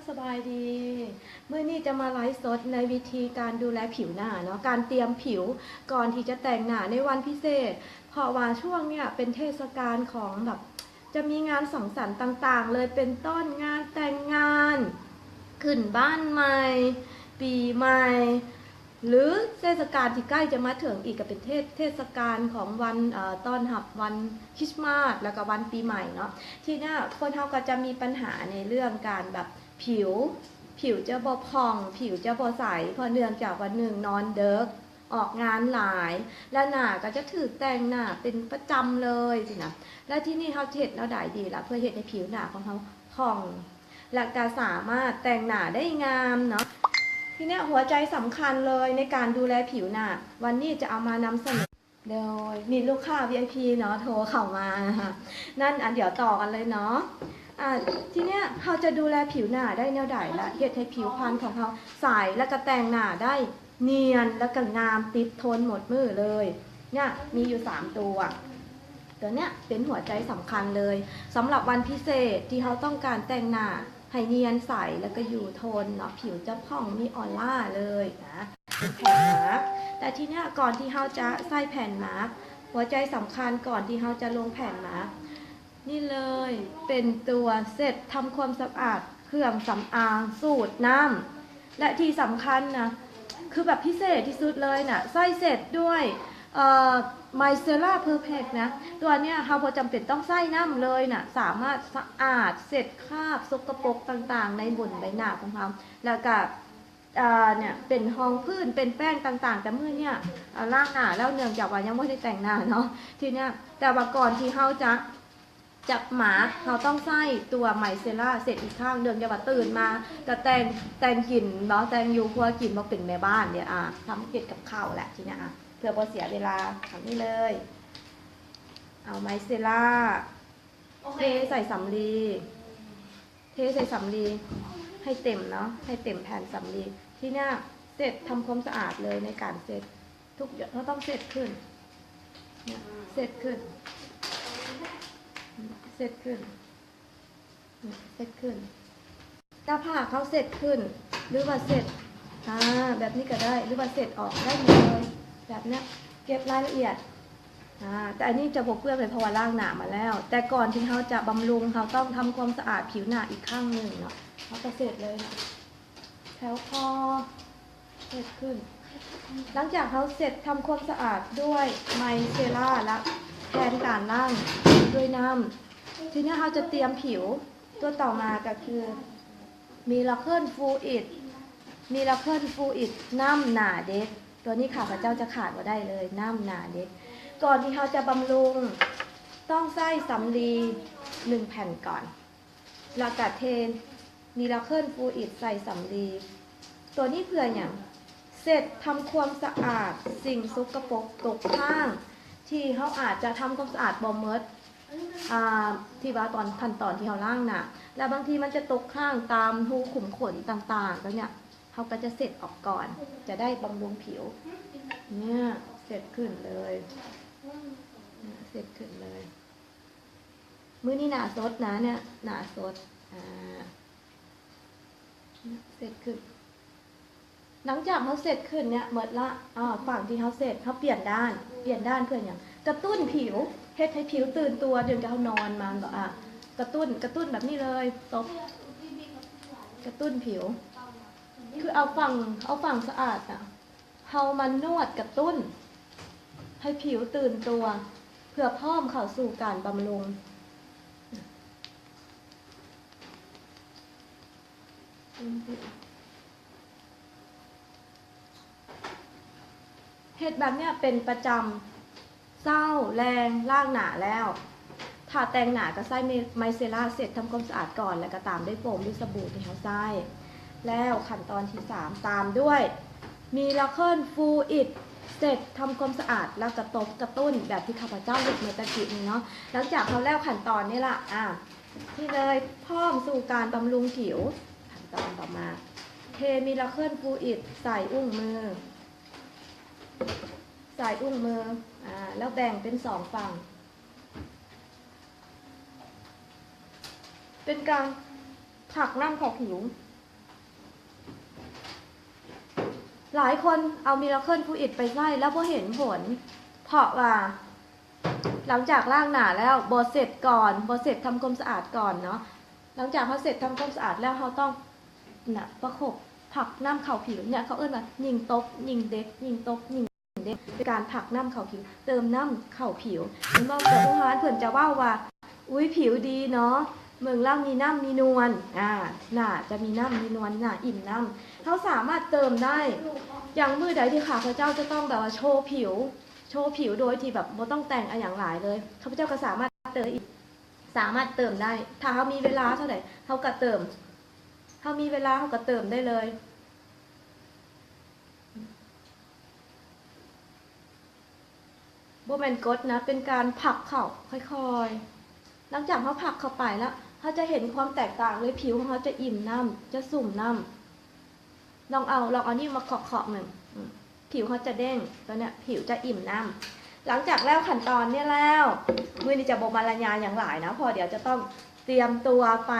ສະບາຍດີ ມື້ນີ້ຈະມາໄລຟ໌ສົດໃນວິທີການດູແລຜິວໜ້າເນາະ ການຕຽມຜິວກ່ອນທີ່ຈະແຕ່ງໜ້າໃນວັນພິເສດ ເພາະວ່າຊ່ວງເນີ້ຍເປັນເທດສະການຂອງແບບ ຈະມີງານສັງສັນຕ່າງໆເລີຍ ເປັນຕົ້ນງານແຕ່ງງານ, ຂຶ້ນບ້ານໃໝ່, ປີໃໝ່ ຫຼືເທດສະການທີ່ໃກ້ຈະມາເຖິງອີກ ກໍເປັນເທດ ເທດສະການຂອງວັນ ເອີ ຕ້ອນຮັບວັນຄຣິສມາສ ແລ້ວກໍວັນປີໃໝ່ເນາະ. ທີເນີ້ຍຄົນເຮົາກໍຈະມີບັນຫາໃນເລື່ອງການແບບຜິວ, ຜິວຈະບໍ່ຜ່ອງ, ຜິວຈະບໍ່ໃສ ເພາະເນື່ອງຈາກວ່າ ໜຶ່ງ ນອນເດິກ, ອອກງານຫຼາຍ ແລະ ໜ້າກໍຈະຖືກແຕ່ງໜ້າເປັນປະຈຳເລີຍຊີ້ນະ. ແລະ ທີນີ້ເຮົາຈະເຮັດແນວໃດດີລະ ເພື່ອເຮັດໃຫ້ຜິວໜ້າຂອງເຮົາຜ່ອງ ແລະ ກໍສາມາດແຕ່ງໜ້າໄດ້ງາມເນາະ. ທີເນີ້ຍຫົວໃຈສຳຄັນເລີຍໃນການດູແລຜິວໜ້າ ວັນນີ້ຈະເອົາມານຳສະເໜີ ໂດຍມີລູກຄ້າ ວີໄອພີ ເນາະ ໂທເຂົ້າມານະຄະ ນັ້ນ ອາ ດຽວຕໍ່ກັນເລີຍເນາະ. ອາ ທີເນີ້ຍເຮົາຈະດູແລຜິວໜ້າໄດ້ແນວໃດ ແລະ ເຮັດໃຫ້ຜິວພັນຂອງເຮົາໃສ ແລະ ກໍແຕ່ງໜ້າໄດ້ນຽນ ແລະ ກໍງາມຕິດທົນໝົດມື້ເລີຍ ເນີ້ຍມີຢູ່ສາມຕົວ. ຕົວເນີ້ຍເປັນຫົວໃຈສຳຄັນເລີຍ ສຳລັບວັນພິເສດທີ່ເຮົາຕ້ອງການແຕ່ງໜ້າໃຫ້ນຽນໃສ ແລະ ກໍຢູ່ທົນເນາະ ຜິວຈະຜ່ອງມີອອລາເລີຍນະ. ແຜ່ນມາກ ແຕ່ທີເນີ້ຍກ່ອນທີ່ເຮົາຈະໃສ່ແຜ່ນມາກ ຫົວໃຈສຳຄັນກ່ອນທີ່ເຮົາຈະລົງແຜ່ນມາກ ນີ້ເລີຍ ເປັນຕົວເຊັດທຳຄວາມສະອາດເຄື່ອງສຳອາງສູດນ້ຳ ແລະ ທີ່ສຳຄັນນະ ຄືແບບພິເສດທີ່ສຸດເລີຍນະ ໃຊ້ເຊັດດ້ວຍ ເອີ ໄມເຊລາເພີເພັກນະ. ຕົວເນີ້ຍເຮົາບໍ່ຈຳເປັນຕ້ອງໃຊ້ນ້ຳເລີຍນະ ສາມາດສະອາດເຊັດຄາບສົກກະປົກຕ່າງໆໃນບົນໃບໜ້າຂອງເຮົາ ແລ້ວກະ ເອີ ເນີ້ຍ ເປັນຮອງພື້ນ ເປັນແປ້ງຕ່າງໆ ແຕ່ມື້ເນີ້ຍ ເອີ ລ້າງໜ້າແລ້ວ ເນື່ອງຈາກວ່າຍັງບໍ່ໄດ້ແຕ່ງໜ້າເນາະ ທີເນີ້ຍ ແຕ່ວ່າກ່ອນທີ່ເຮົາຈະ ຈະມາກ ເຮົາຕ້ອງໃຊ້ຕົວໄມເຊລາເຊັດອີກຄັ້ງ ເນື່ອງຈາກວ່າຕື່ນມາກະແຕ່ງ ແຕ່ງກິນເນາະ ແຕ່ງຢູ່ຄົວກິນ ບໍ່ເປັນແມ່ບ້ານເດ ອາ ທຳເຮັດກັບເຂົ້າແຫຼະ ທີເນີ້ຍ ອາ ເພື່ອບໍ່ເສຍເວລາ ເອົານີ້ເລີຍ ເອົາໄມເຊລາ ເທໃສ່ສຳລີ ເທໃສ່ສຳລີໃຫ້ເຕັມເນາະ ໃຫ້ເຕັມແຜ່ນສຳລີ ທີເນີ້ຍເຊັດທຳຄວາມສະອາດເລີຍ ໃນການເຊັດທຸກຢ່າງ ເຮົາຕ້ອງເຊັດຂຶ້ນ ເຊັດຂຶ້ນ ເຊັດຂຶ້ນ ເຊັດຂຶ້ນ ໜ້າຜາກເຮົາເຊັດຂຶ້ນ ຫຼືວ່າເຊັດ ອາ ແບບນີ້ກໍໄດ້ ຫຼືວ່າເຊັດອອກໄດ້ໝົດເລີຍ ແບບເນີ້ຍ ເກັບລາຍລະອຽດ ອາ ແຕ່ອັນນີ້ຈະບໍ່ເປື້ອນເລີຍ ເພາະວ່າລ້າງໜ້າມາແລ້ວ ແຕ່ກ່ອນທີ່ເຮົາຈະບຳລຸງ ເຮົາຕ້ອງທຳຄວາມສະອາດຜິວໜ້າອີກຄັ້ງໜຶ່ງເນາະ ເຮົາກໍເຊັດເລີຍເນາະ ແຖວຄໍ ເຊັດຂຶ້ນ ຫຼັງຈາກເຮົາເຊັດທຳຄວາມສະອາດດ້ວຍໄມເຊລາ ແລະ ແທນການລ້າງດ້ວຍນ້ຳ ທີນີ້ເຮົາຈະຕຽມຜິວ ຕົວຕໍ່ມາກໍຄື ມີລາເຄີນຟລູອິດ ມີລາເຄີນຟລູອິດ ນ້ຳໜ້າເດັກ ຕົວນີ້ຂ້າພະເຈົ້າຈະຂາດບໍ່ໄດ້ເລີຍ ນ້ຳໜ້າເດັກ ກ່ອນທີ່ເຮົາຈະບຳລຸງ ຕ້ອງໃຊ້ສຳລີໜຶ່ງແຜ່ນກ່ອນ ແລ້ວກະເທມີລາເຄີນຟລູອິດໃສ່ສຳລີ ຕົວນີ້ເພື່ອຫຍັງ? ເຊັດທຳຄວາມສະອາດສິ່ງສົກກະປົກຕົກຄ້າງ ທີ່ເຮົາອາດຈະທຳຄວາມສະອາດບໍ່ໝົດ ອາ ທີ່ວ່າຕອນ ຂັ້ນຕອນທີ່ເຮົາລ້າງໜ້າ ແລະ ບາງທີມັນຈະຕົກຄ້າງຕາມຮູຂຸມຂົນຕ່າງໆ ແບບເນີ້ຍ ເຮົາກໍຈະເຊັດອອກກ່ອນ ຈະໄດ້ບຳລຸງຜິວ ເນີ້ຍ ເຊັດຂຶ້ນເລີຍ ເຊັດຂຶ້ນເລີຍ ມື້ນີ້ໜ້າສົດນະ ເນີ້ຍ ໜ້າສົດ ອາ ເຊັດຂຶ້ນ ຫຼັງຈາກເຮົາເຊັດຂຶ້ນເນີ້ຍໝົດລະ ອາ ຝັ່ງທີ່ເຮົາເຊັດ ເຮົາປ່ຽນດ້ານ ປ່ຽນດ້ານເພື່ອຫຍັງ? ກະຕຸ້ນຜິວ ເຮັດໃຫ້ຜິວຕື່ນຕົວ ເນື່ອງຈາກເຮົານອນມາ ອາ ກະຕຸ້ນ ກະຕຸ້ນແບບນີ້ເລີຍ ຕົບ ກະຕຸ້ນຜິວ ຄືເອົາຝັ່ງ ເອົາຝັ່ງສະອາດນະ ເຮົາມານວດກະຕຸ້ນໃຫ້ຜິວຕື່ນຕົວ ເພື່ອພ້ອມເຂົ້າສູ່ການບຳລຸງ ເຮັດແບບເນີ້ຍເປັນປະຈຳ ເຊົ້າແລງລ້າງໜ້າແລ້ວ ຖ້າແຕ່ງໜ້າກໍໃຊ້ໄມ ໄມເຊລາເຊັດທຳຄວາມສະອາດກ່ອນ ແລ້ວກໍຕາມດ້ວຍໂຟມ ດ້ວຍສະບູທີ່ເຮົາໃຊ້ ແລ້ວຂັ້ນຕອນທີສາມ ຕາມດ້ວຍມີລາເຄີນຟລູອິດ ເຊັດທຳຄວາມສະອາດ ແລ້ວກະຕົບກະຕຸ້ນ ແບບທີ່ຂ້າພະເຈົ້າເຮັດເມື່ອຕະກີ້ນີ້ເນາະ ຫຼັງຈາກເຮົາແລ້ວຂັ້ນຕອນນີ້ລະ ອາ ທີ່ເລີຍ ພ້ອມສູ່ການບຳລຸງຜິວ ຂັ້ນຕອນຕໍ່ມາ ເທມີລາເຄີນຟລູອິດໃສ່ອຸ້ງມື ໃສ່ອຸ້ງມື ອາ ແລ້ວແບ່ງເປັນສອງຝັ່ງ ເປັນການ ຜັກນ້ຳເຂົ້າຜິວ. ຫຼາຍຄົນເອົາມິລາເຄິນຟລູອິດໄປໃຊ້ແລ້ວບໍ່ເຫັນຜົນ ເພາະວ່າຫຼັງຈາກລ້າງໜ້າແລ້ວບໍ່ເຊັດກ່ອນ ບໍ່ເຊັດທຳຄວາມສະອາດກ່ອນເນາະ. ຫຼັງຈາກເຮົາເຊັດທຳຄວາມສະອາດແລ້ວ ເຮົາຕ້ອງນະ ປະຄົບຜັກນ້ຳເຂົ້າຜິວເນຍ ເຂົາເອີ້ນວ່າຍິງຕົບ ຍິງເດັກ ຍິງຕົບ ຍິງເດັກ ເປັນການຜັກນ້ຳເຂົ້າຜິວ ເຕີມນ້ຳເຂົ້າຜິວ. ເຫັນບໍ່ ເພິ່ນຈະເວົ້າວ່າ ອຸ້ຍ ຜິວດີເນາະ ເບິ່ງແລ້ວມີນ້ຳມີນວນ ອາ ໜ້າຈະມີນ້ຳມີນວນ ໜ້າອີ່ມນ້ຳ. ເຮົາສາມາດເຕີມໄດ້ ຢ່າງມື້ໃດທີ່ຂ້າພະເຈົ້າຈະຕ້ອງແບບວ່າໂຊຜິວ ໂຊຜິວໂດຍທີ່ແບບບໍ່ຕ້ອງແຕ່ງອີ່ຫຍັງຫຼາຍເລີຍ ຂ້າພະເຈົ້າກໍສາມາດເຕີມໄດ້ອີກ ສາມາດເຕີມໄດ້ ຖ້າເຮົາມີເວລາເທົ່າໃດເຮົາກໍເຕີມ ເຮົາມີເວລາເຮົາກໍເຕີມໄດ້ເລີຍ. ບໍ່ແມ່ນກົດນະ ເປັນການຜັກເຂົ້າຄ່ອຍໆ. ຫຼັງຈາກເຮົາຜັກເຂົ້າໄປແລ້ວ ເຮົາຈະເຫັນຄວາມແຕກຕ່າງເລີຍ ຜິວຂອງເຮົາຈະອີ່ມນ້ຳ ຈະຊຸ່ມນ້ຳ. ລອງເອົາ ລອງເອົານິ້ວມາເຄາະໆ ເບິ່ງ ອືມ ຜິວເຮົາຈະເດ້ງ ຕົວເນີ້ຍ ຜິວຈະອີ່ມນ້ຳ. ຫຼັງຈາກແລ້ວຂັ້ນຕອນນີ້ແລ້ວ ມື້ນີ້ຈະບໍ່ບັນລະຍາຍຫຍັງຫຼາຍນະ ເພາະວ່າດຽວຈະຕ້ອງຕຽມຕົວໄປ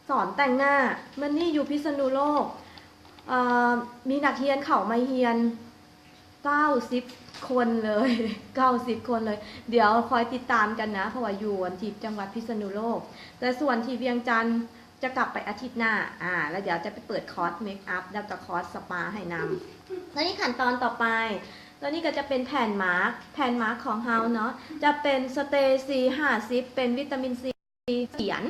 ສອນແຕ່ງໜ້າ. ມື້ນີ້ຢູ່ພິສນຸໂລກ ເອີ ມີນັກຮຽນເຂົ້າມາຮຽນເກົ້າສິບຄົນເລີຍ ເກົ້າສິບຄົນເລີຍ. ດຽວຄອຍຕິດຕາມກັນນະ ເພາະວ່າຢູ່ອັນທີ່ຈັງຫວັດພິສນຸໂລກ ແຕ່ສ່ວນທີ່ວຽງຈັນຈະກັບໄປອາທິດໜ້າ ອາ ແລ້ວດຽວຈະໄປເປີດຄອສເມກອັບ ແລ້ວກໍຄອສສະປາໃຫ້ນຳ. ແລ້ວນີ້ຂັ້ນຕອນຕໍ່ໄປ ຕົວນີ້ກໍຈະເປັນແຜ່ນມາກ ແຜ່ນມາກຂອງເຮົາເນາະ ຈະເປັນສະເຕຊີຫ້າສິບ ເປັນວິຕາມິນຊີ ສະຖຽນ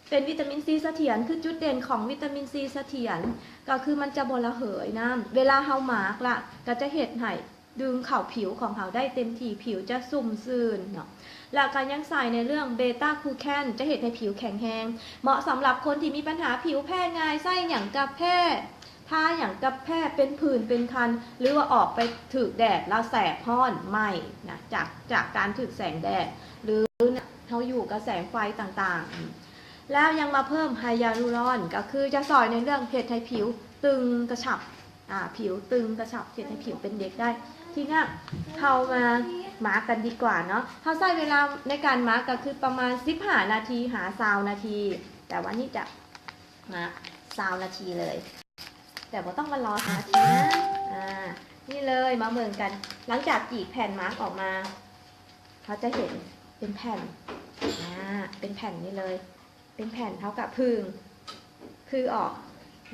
ເປັນວິຕາມິນຊີສະຖຽນ ຄືຈຸດເດັ່ນຂອງວິຕາມິນຊີສະຖຽນກໍຄືມັນຈະບໍ່ລະເຫີຍນ້ຳ. ເວລາເຮົາມາກລະ ກໍຈະເຮັດໃຫ້ດຶງເຂົ້າຜິວຂອງເຮົາໄດ້ເຕັມທີ່ ຜິວຈະຊຸ່ມຊື່ນເນາະ. ແລ້ວກໍຍັງໃສ່ໃນເລື່ອງເບຕາກູແຄນ ຈະເຮັດໃຫ້ຜິວແຂງແຮງ ເໝາະສຳລັບຄົນທີ່ມີບັນຫາຜິວແພ້ງ່າຍ ໃຊ້ຫຍັງກະແພ້ ທາຫຍັງກະແພ້ ເປັນຜື່ນເປັນຄັນ ຫຼືວ່າອອກໄປຖືກແດດແລ້ວແສບຮ້ອນໄໝ້ນະ ຈາກ ຈາກການຖືກແສງແດດ ຫຼືເຮົາຢູ່ກັບແສງໄຟຕ່າງໆ. ແລ້ວຍັງມາເພີ່ມໄຮຢາລູຣອນ ກໍຄືຈະຊ່ອຍໃນເລື່ອງເຮັດໃຫ້ຜິວຕຶງກະຊັບ ອາ ຜິວຕຶງກະຊັບ ເຮັດໃຫ້ຜິວເປັນເດັກໄດ້. ທີເນີ້ຍເຮົາມາມາກກັນດີກວ່າເນາະ ເຮົາໃຊ້ເວລາໃນການມາກກໍຄືປະມານສິບຫ້ານາທີຫາຊາວນາທີ ແຕ່ວ່ານີ້ຈະ ມາຊາວນາທີເລີຍ ແຕ່ບໍ່ຕ້ອງມາລໍຊາວນາທີນະ. ອາ ນີ້ເລີຍ ມາເບິ່ງກັນ ຫຼັງຈາກຈີກແຜ່ນມາກອອກມາ ເຮົາຈະເຫັນເປັນແຜ່ນ ອາ ເປັນແຜ່ນນີ້ເລີຍ ເປັນແຜ່ນ ເຮົາກະຜຶ່ງ ຜຶ່ງອອກ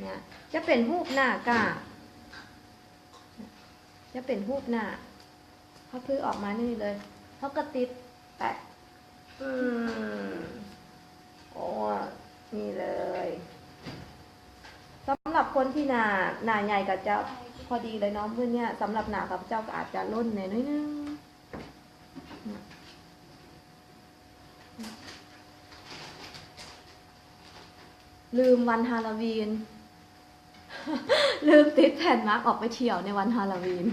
ນະ ຈະເປັນຮູບໜ້າກາກ ຈະເປັນຮູບໜ້າ ເຮົາຜຶ່ງອອກມານີ້ເລີຍ ເຮົາກະຕິດແປະ ອືມ ໂອ້ ນີ້ເລີຍ. ສຳລັບຄົນທີ່ໜ້າ ໜ້າໃຫຍ່ກໍຈະພໍດີເລີຍເນາະ ມື້ເນີ້ຍ ສຳລັບໜ້າຂ້າພະເຈົ້າກໍອາດຈະລົ້ນແດ່ໜ້ອຍໜຶ່ງ. ລືມວັນຮາໂລວີນ ລືມຕິດແຜ່ນມາກອອກໄປທ່ຽວໃນວັນຮາໂລວີນ.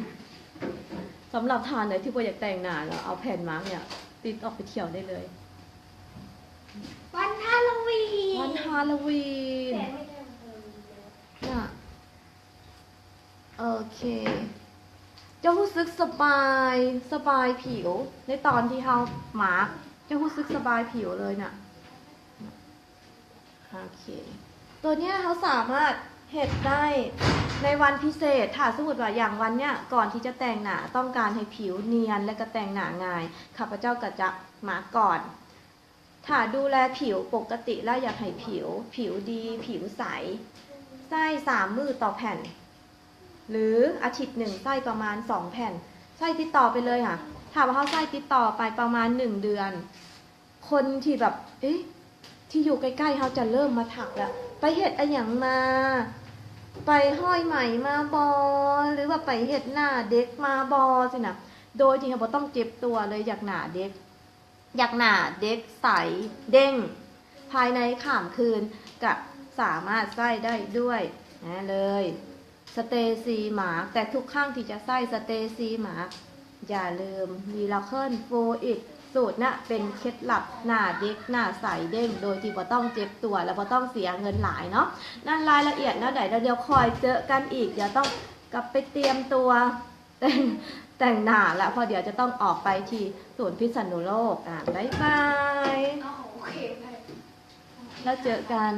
ສຳລັບທ່ານໃດທີ່ບໍ່ຢາກແຕ່ງໜ້າເນາະ ເອົາແຜ່ນມາກເນີ້ຍຕິດອອກໄປທ່ຽວໄດ້ເລີຍ. ວັນຮາໂລວີນ ວັນຮາໂລວີນ ແຕ່ໄມ່ໄດ້ວັນຮາໂລວີນເລີຍນະ. ໂອເຄ ຈະຮູ້ສຶກສະບາຍ ສະບາຍຜິວ ໃນຕອນທີ່ເຮົາມາກ ຈະຮູ້ສຶກສະບາຍຜິວເລີຍນະ. ໂອເຄ ຕົວເນີ້ຍເຮົາສາມາດເຮັດໄດ້ໃນວັນພິເສດ ຖ້າສົມມຸດວ່າຢ່າງວັນເນີ້ຍ ກ່ອນທີ່ຈະແຕ່ງໜ້າ ຕ້ອງການໃຫ້ຜິວນຽນ ແລະກະແຕ່ງໜ້າງ່າຍ ຂ້າພະເຈົ້າກະຈະມາກກ່ອນ. ຖ້າດູແລຜິວປົກກະຕິແລ້ວ ຢາກໃຫ້ຜິວ ຜິວດີ ຜິວໃສ ໃຊ້ສາມມື້ຕໍ່ແຜ່ນ ຫຼືອາທິດໜຶ່ງໃຊ້ປະມານສອງແຜ່ນ ໃຊ້ຕິດຕໍ່ໄປເລີຍຫະ. ຖ້າວ່າເຮົາໃຊ້ຕິດຕໍ່ໄປປະມານໜຶ່ງເດືອນ ຄົນທີ່ແບບ ເອະ ທີ່ຢູ່ໃກ້ໆ ເຮົາຈະເລີ່ມມາທັກລະ ໄປເຮັດອີ່ຫຍັງມາ ໄປຮ້ອຍໄໝມາບໍ ຫຼືວ່າໄປເຮັດໜ້າເດັກມາບໍ ຊີ້ນະ ໂດຍທີ່ເຮົາບໍ່ຕ້ອງເຈັບຕົວເລີຍ ຢາກໜ້າເດັກ ຢາກໜ້າເດັກໃສເດ້ງ ພາຍໃນຂ້າມຄືນກະສາມາດໃຊ້ໄດ້ດ້ວຍນະເລີຍ ສະເຕຊີມາກ. ແຕ່ທຸກຄັ້ງທີ່ຈະໃຊ້ສະເຕຊີມາກ ຢ່າລືມ ມີລາເຄິນຟລູອິດ ສູດນະເປັນເຄັດລັບໜ້າເດັກ ໜ້າໃສເດ້ງ ໂດຍທີ່ບໍ່ຕ້ອງເຈັບຕົວ ແລະບໍ່ຕ້ອງເສຍເງິນຫຼາຍເນາະ. ນັ້ນລາຍລະອຽດແນວໃດ ແລ້ວດຽວຄ່ອຍເຈີກັນອີກ ດຽວຕ້ອງກັບໄປຕຽມຕົວ ແຕ່ງ ແຕ່ງໜ້າລະ ເພາະດຽວຈະຕ້ອງອອກໄປທີ່ສູນພິສນຸໂລກ. ອາ ບາຍບາຍ. ແລ້ວເຈີກັນ.